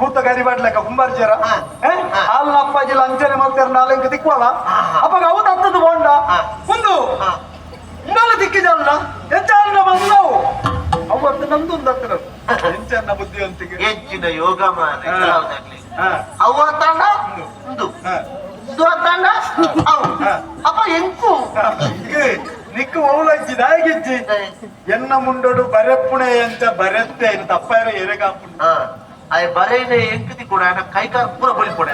ಭೂತ ಗರಿ ಬಾಡ್ಲೆಕ್ಕ ಕುಂಬಾರ್ಜರ. ಹಾಲ್ನ ಅಪ್ಪಾಜಿ ಲಂಚನೆ ಮಲ್ತಾರ, ನಾಳೆ ಇಂಕ ತಿಕ್ಕುವಲ್ಲ. ಅಪ್ಪಾಗ ಅವು ತತ್ತದು ಬೋಂಡ ಒಂದು ಉಂಬಾಲ ತಿಕ್ಕಿಜಲ್ಲ ಎಂಚಾಲ ಬಂದವು ಅವತ್ತು ನಂದೊಂದು ಹತ್ತಿರ ಎಂಚನ್ನ ಬುದ್ಧಿವಂತಿಕೆ. ಎಂಚಿನ ಯೋಗ ಮಾರ್ರೆ. ಅವು ಅತ್ತಾಂಡ ಉಂದು, ಉಂದು ಅತ್ತಾಂಡ ಅವು. ಅಪ್ಪ ಎಂಕು. ನಿಕ್ಕು ಓಲಜ್ಜಿ ದಾಯಿಗಿಜ್ಜಿ ಎನ್ನ ಮುಂಡೋಡು ಬರೆಪ್ಪುಣೆ ಎಂಚ ಬರೆತ್ತೆ ಇನ್ನು ತಪ್ಪಾರ ಎರೆಗಾಪುಂಡು. ಆಯ್ ಬರೇನೆ ಎಂಕುತಿ ಕೂಡ ಕೈಕಾರ್ ಪೂರ ಬಲಿ ಕೊಡ.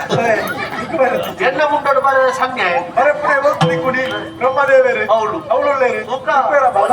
ನಿಕ್ಕು ಬರೆತ್ತಿ. ಎನ್ನ ಮುಂಡೋಡು ಬರೆ ಸಂಜ್ಞೆ. ಬರೆಪ್ಪುಣೆ ಒತ್ತು ನಿಕ್ಕುನಿ ಬ್ರಹ್ಮದೇವರು. ಅವಳು. ಅವಳುಳ್ಳೇರು. ಬೊಕ್ಕ. ಬಲ.